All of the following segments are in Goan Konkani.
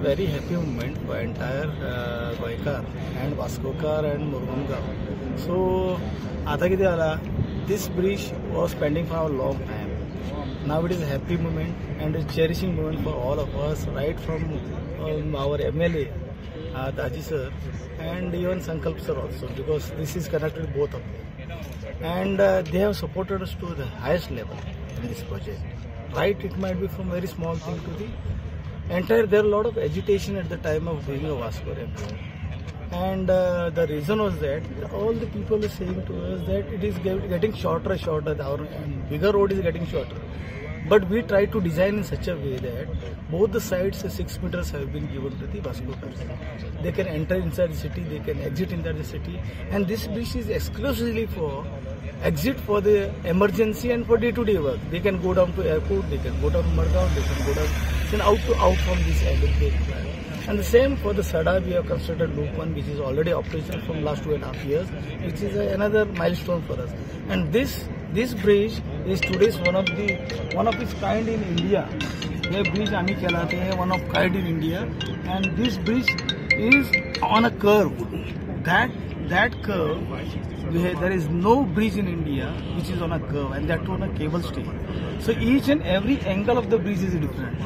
very happy moment for entire Goenkar and Vascokar and Mormugao. So आता कितें जाला, this bridge was pending for a long time. Now it is a happy moment and a cherishing moment for all of us, right from our MLA Daji sir and even Sankalp sir also, because this is connected both of them. And they have supported us to the highest level in this project. Right, it might be from very small thing to the entire. There are a lot of agitation at the time of doing a Vasco ramp. And the reason was that all the people are saying to us that it is getting shorter and shorter, our bigger road is getting shorter. But we try to design in such a way that both the sides 6 meters have been given to the Vasco cars. They can enter inside the city, they can exit inside the city, and this bridge is exclusively for exit for the emergency and for day-to-day work. They can go down to airport, they can go down to Margao, they can go down then out to out from this end if they require. And the same for the Sada, we have constructed loop 1, which is already operational from last 2.5 years, which is another milestone for us. And this bridge is today's one of its kind in India. ये bridge आमी केला ते one of kind in India, and this bridge is on a curve. That curve, there is no bridge in India which is on a curve, and that too on a cable stay. So each and every angle of the bridge is different.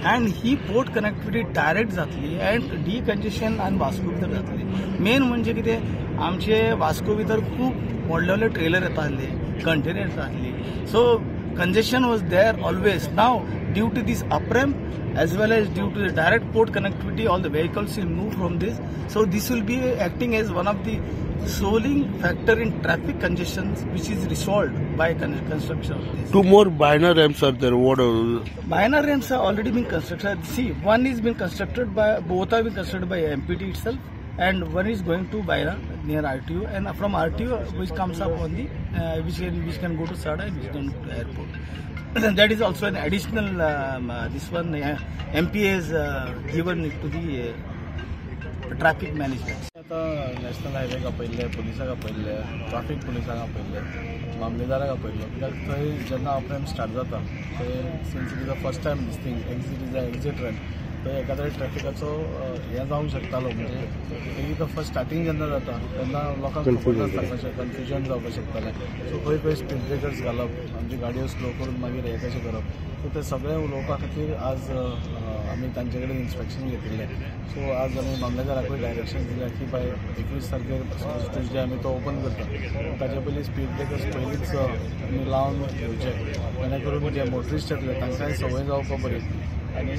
And he port connectivity direct जातली and decongestion आनी वास्को भितर जातली. मेन म्हणजे कितें, आमचे वास्को भितर खूब व्हडले व्हडले ट्रेलर येताले, कंटेनर येताले. So congestion was there always. Now due to this up ramp as well as due to the direct port connectivity, all the vehicles will move from this. So this will be acting as one of the solving factor in traffic congestion, which is resolved by construction of this. Two more minor ramps are there. What are minor ramps are already been constructed. See, one is been constructed by, both are been constructed by MPT itself, and one is going to Baira near RTO, and from RTO which comes up on the which can go to Sada and which can go to airport. That is also an additional this one MPA is given to the traffic management. आतां नॅशनल हायवेक आपयल्ले, पुलिसाक आपयल्ले, ट्राफीक पुलिसांक आपयल्ले, मामलेदाराक आपयल्लो, कित्याक थंय जेन्ना अपरॅम्प स्टार्ट जाता थंय since it is a first time this thing exit is a exit ramp, थंय एकाद्रे ट्रॅफिकाचो हें जावंक शकतालो. म्हणजे एक फर्स्ट स्टार्टींग जेन्ना जाता तेन्ना लोकांक खबर नासता कशें कन्फ्युजन जावपाक शकतालें. सो खंय खंय स्पीड ब्रेकर्स घालप, आमची गाडयो स्लो करून मागीर हें कशें करप, सो तें सगळें उलोवपा खातीर आज आमी तांचे कडेन इन्स्पेक्शन घेतिल्लें. सो आज आमी मामलेदाराकूय डायरेक्शन दिल्या की बाय 21 तारखेर ट्युजडे आमी तो ओपन करता, ताचे पयलीं स्पीड ब्रेकर्स पयलींच आमी लावन घेवचे, जेणे करून जे मोटरिस्ट येतले तांकांय संवय जावपा बरी आनी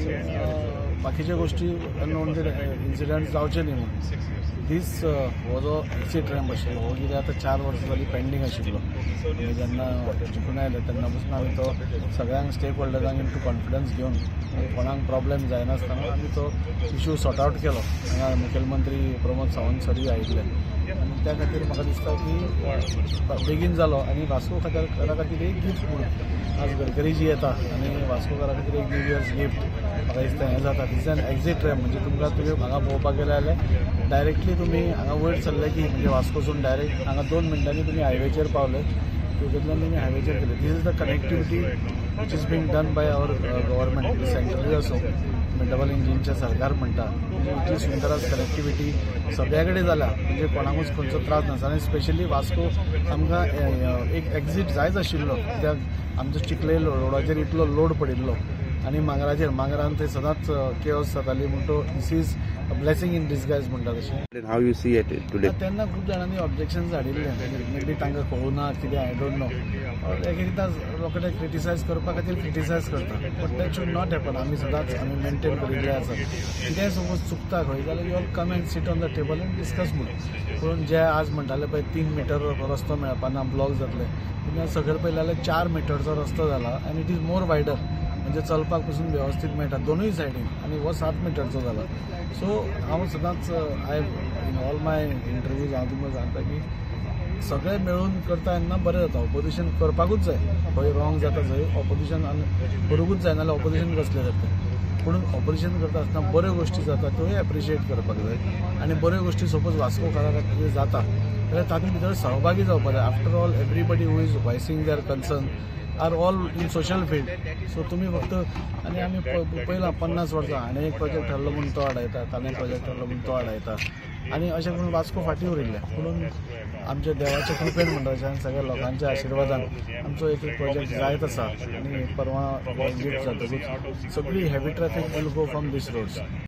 बाकीच्यो गोश्टी अनवॉन्टेड इन्सिडंट जावचे न्ही म्हणून. दीस हो जो एक्सीट रॅम्प आशिल्लो हो कितें आतां 4 वर्सां जालीं पेंडींग आशिल्लो. आमी जेन्ना जिखून आयले तेन्ना पसून आमी तो सगळ्यांक स्टेक होल्डर्सांक इंटू कॉन्फिडन्स घेवन कोणाक प्रॉब्लेम जायनासतना आमी तो इशू सॉर्ट आवट केलो. हांगा मुखेलमंत्री प्रमोद सावंत सरूय आयिल्ले आनी त्या खातीर म्हाका दिसता की बेगीन जालो आनी वास्को खातीर खातीर एक गिफ्ट म्हणून आज गडकरी जी येता आनी वास्कोकारा खातीर एक न्यू इयर्स गिफ्ट म्हाका दिसता हें जाता. This an exit ramp, म्हणजे तुमकां तुमी हांगा पळोवपाक गेले जाल्यार डायरेक्टली तुमी हांगा वयर सरले की म्हणजे वास्कोसून डायरेक्ट हांगा 2 मिनटांनी तुमी हायवेचेर पावले, तितूंतल्यान तुमी हायवेचेर गेले. This is the connectivity which is being done by our government, centrally आसूं डबल इंजिनचें सरकार म्हणटा, म्हणजे इतली सुंदर आज कनेक्टिविटी सगळ्या कडेन जाल्या, म्हणजे कोणाकूच खंयचो त्रास नासता. आनी स्पेशली वास्को आमकां एक एक्झीट जायच आशिल्लो, कित्याक आमचो चिखले रोडाचेर इतलो लोड पडिल्लो आनी मांगराचेर, मांगरान थंय सदांच केओस जाताली. म्हणटो this is a blessing in disguise म्हणटा तशें. How you see it today? तेन्ना खूब जाणांनी ऑब्जेक्शन हाडिल्लें, मे बी तांकां कळूना कितें, I don't know. एक एकदां लोकांनी क्रिटिसायज करपा खातीर क्रिटिसायज करता, but that should not happen. आमी सदांच आमी मेनटेन करिल्लें आसा, कितेंय समज चुकता खंय जाल्यार you all come and sit on the table and discuss म्हणून. पूण जे आज म्हणटाले पळय 3 मिटर रस्तो मेळपा ना, ब्लॉक जातले, तुमी आज सकयल पळयले जाल्यार 4 मिटरचो रस्तो जाला आनी it is more wider, म्हणजे चलपाक पसून वेवस्थीत मेळटा दोनूय सायडीन, आनी हो 7 मिटरचो जाला. सो हांव सदांच I in all my interviews हांव तुमकां सांगता की सगळे मेळून करता तेन्ना बरें जाता. ऑपोजिशन करपाकूच जाय, खंय रॉंग जाता थंय ऑपोजिशन करूंकूच जाय, नाजाल्यार ऑपोजिशन कसलें जाता. पूण ऑपोजिशन करता आसतना बऱ्यो गोश्टी जाता त्योय एप्रिशिएट करपाक जाय आनी बऱ्यो गोश्टी सपोज वास्कोकारा खातीर जाता जाल्यार तातूंत भितर सहभागी जावपाक जाय. After all everybody who is voicing their concern are all in social field. So तुमी फक्त आनी आमी पयला 50 वर्सां हाणें एक प्रोजेक्ट हाडलो म्हूण तो आडायता, ताणें प्रोजेक्ट हाडलो म्हूण तो आडायता आनी अशें करून वास्को फाटीं उरिल्लें. पुणून आमच्या देवाच्या कृपेन म्हणटा अशें सगळ्या लोकांच्या आशिर्वादान आमचो एक एक प्रोजेक्ट जायत आसा आनी परवां एक्झीट जातकूच सगळी heavy traffic will go from this roads.